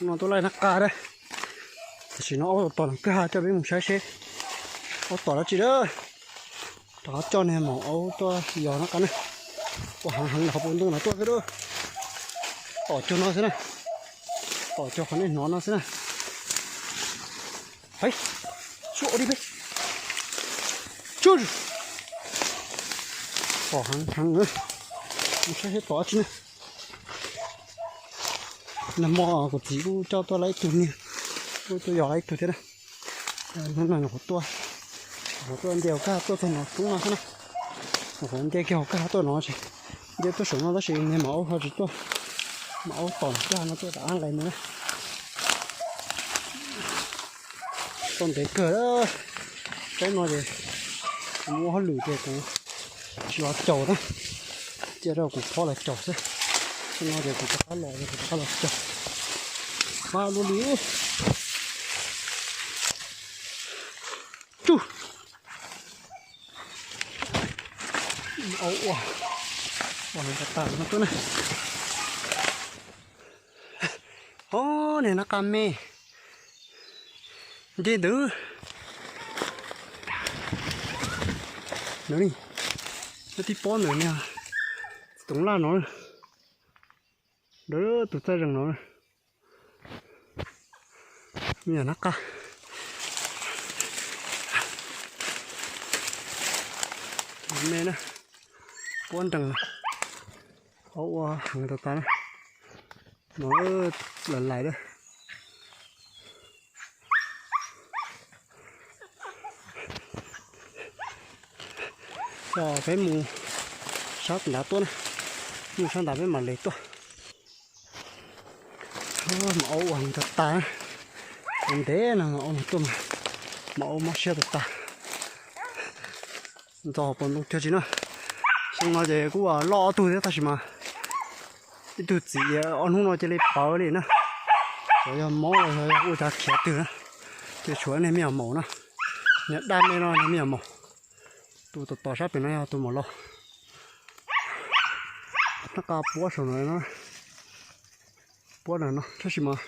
No tuaj laij nab qa dab. Tam sim no aub tom tom kag, coj peb mus saib seb aub tom dab tsi dab. Rov qab coj niag maum aub tuaj yos nab qa na. Ua heev heev nram qhov puas ntoo no tuaj xwb dab. Tom cuag no xwb na. Tom cuag qhov nej hnov no xwb na. Hais, xub ua dib peb. Tom heev heev, mus saib seb tom dab tsi na. Nag hmo kuv txiv kuj coj tuaj lawm ib tug niag, kuj tuaj yos lawm ib tug thiab na. Hnub no nyuam qhuav tuaj, nyuam qhuav tuaj nce hauv kag tuaj txog no xwb no xwb na. Nyuam qhuav nce kiag hauv kag tuaj no ces nce tuaj saum no tab sis niag maum aub ho tsis tuaj, maum aub tom kag no tuaj rov qab nqes mus na. Tau ntev kawg, tsaib no ces kuv muaj hauj lwm ces kuv tsis los caum na, cia rau kuv phob los caum xwb. Tsaib no ces kuv rov qab los, kuv rov qab los caum. Mab luaj li. Tsuj. Ua, ua tas tas no tuaj na. Ob niag nab qa me nce ntawd. Nws, nws tib pob ntawm niag toov laj no, ntawd tus txaij zeeg no. Me nyuam nab qa me na, puab nrees, aub ua heev tas tas na, no lawm lais lawm. Peb mus sab nrad tuaj na, mus sab nrad peb mam li tuaj. Maum aub ua heev tas tas, ntev no maum aub tuaj mas, maum aub mob siab tas tas. Ntxo puas ntoo kiag tsis no. Xyoo no ces kuj loj ob tug thiab tab sis mas ib tug txiv ob hnub no cia li pawv li na. Xyov yog mob los yog ua cas khiav twg na. Ces tshuav niag me nyuam maum no, niag daj me no niag me nyuam maum. Tus tom tom sab pem no yog tus maum laus. Nab qa puab saum no, puab no no tab sis mas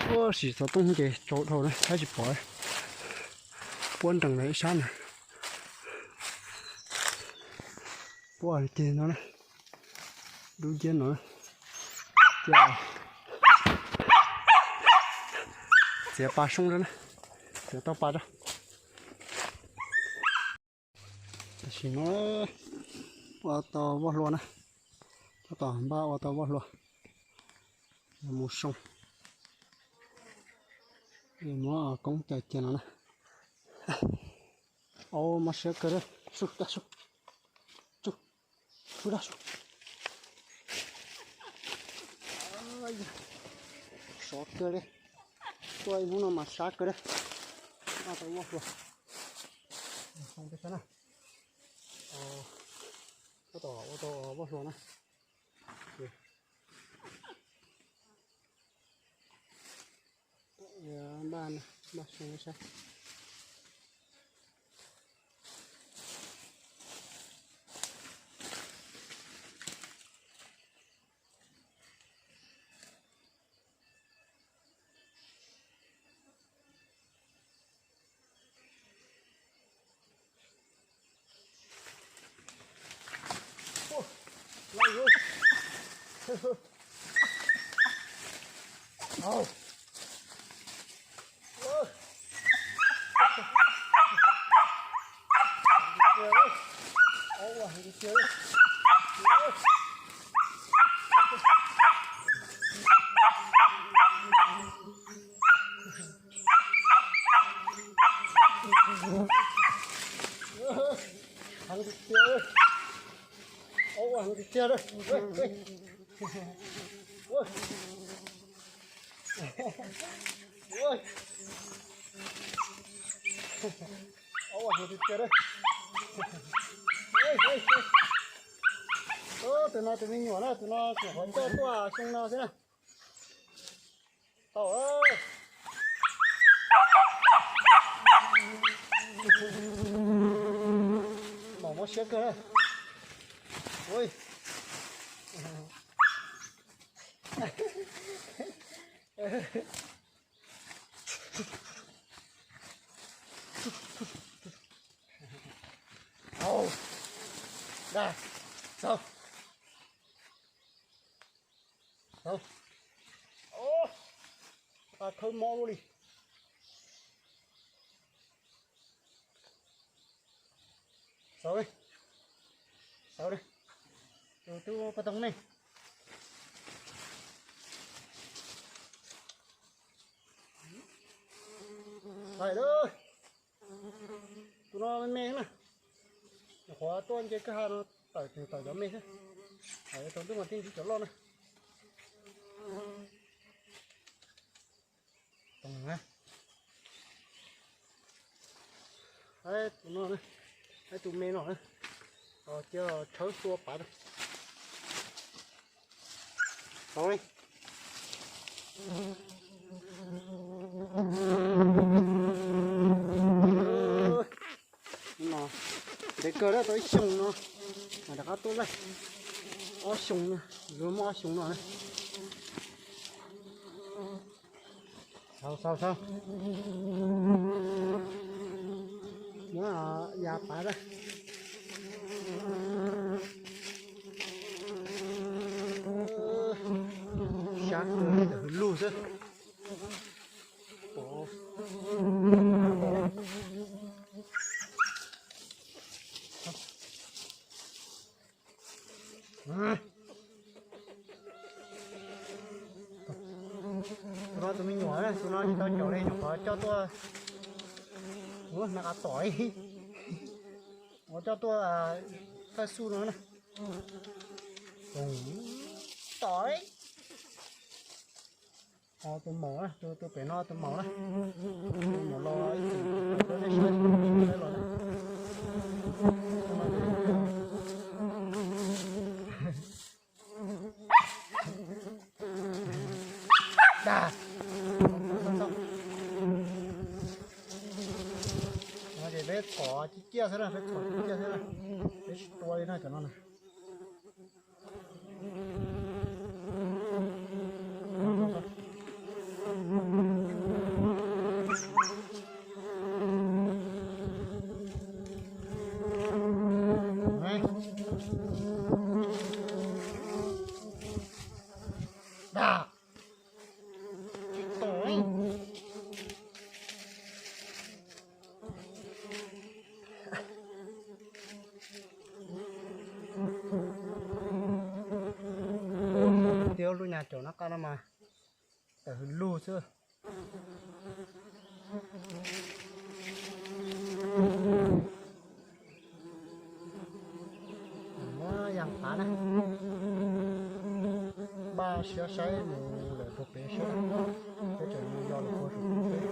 puab sim xov tooj ces tsaus dhau na saib tsis pom. Puab nrees ib sab na. Puab ceg no na, dub nciab no. Txiav pa soob na, txiav tau pa rau. Tam sim no ua tau voj hlua na, tab tom npaj ua tau voj hlua mus soo. Muab koob cais cia no na. Aub mob siab kawg, sub daj sub, sub daj sub. Sov kawg li, tuaj ib hnub no mas sab kawg li. Ua tau voj hlua, soo peb sab na. Tab tom ua tau voj hlua na. Npaj, npaj soo saib. Heev tiag tiag, aub heev tiag tiag. Aub heev tiag tiag. Tus no tus me nyuam na, tus no nyuam qhuav coj tuaj xyoo no xwb na. Tau. Maum mob siab kawg. Ui. Au. Dag. Sau. Sau. Au. Khawb mob luaj li. Sau li. Sau li. Tus tub pas toog nej. Lais lawm. Tus no me me na. Nyuam qhuav tuaj nce kwj ha no tawm tawm cov me xwb. Thaum ntej mas thiaj ntsib cov loj na. Tus na. Tus no na. Tus me no na. Cia tshawb xua pav na. Tau li. No ntev kawg, tau ib xyoos no mas rov qab tuaj laij. Ob xyoos no, yuav muaj ob xyoos no na. Sau, sau, sau. Muab ya pav na. Sab kawg, hwj lug xwb. Tus no tus me nyuam, tus no tsis tau caum li, nyuam qhuav coj tuaj, ua na qas tom, ua coj tuaj thawj xuj no na. Tom. Tus maum na, tus pem no tus maum na. Tus maum los ib txwm los na. Dag. No ces peb txhom ciaj ciaj xwb na, peb txhom ciaj ciaj xwb na. Peb tsis tua li na cov no na. Dag. Tsis tom. Tiab lub nyuag caum nab qa no mas tawm hwj lug xwb. Muab ya pav na. Npaj siab saib mus lawm puag pem saib, peb tseem mus yos lawm puag saum pem.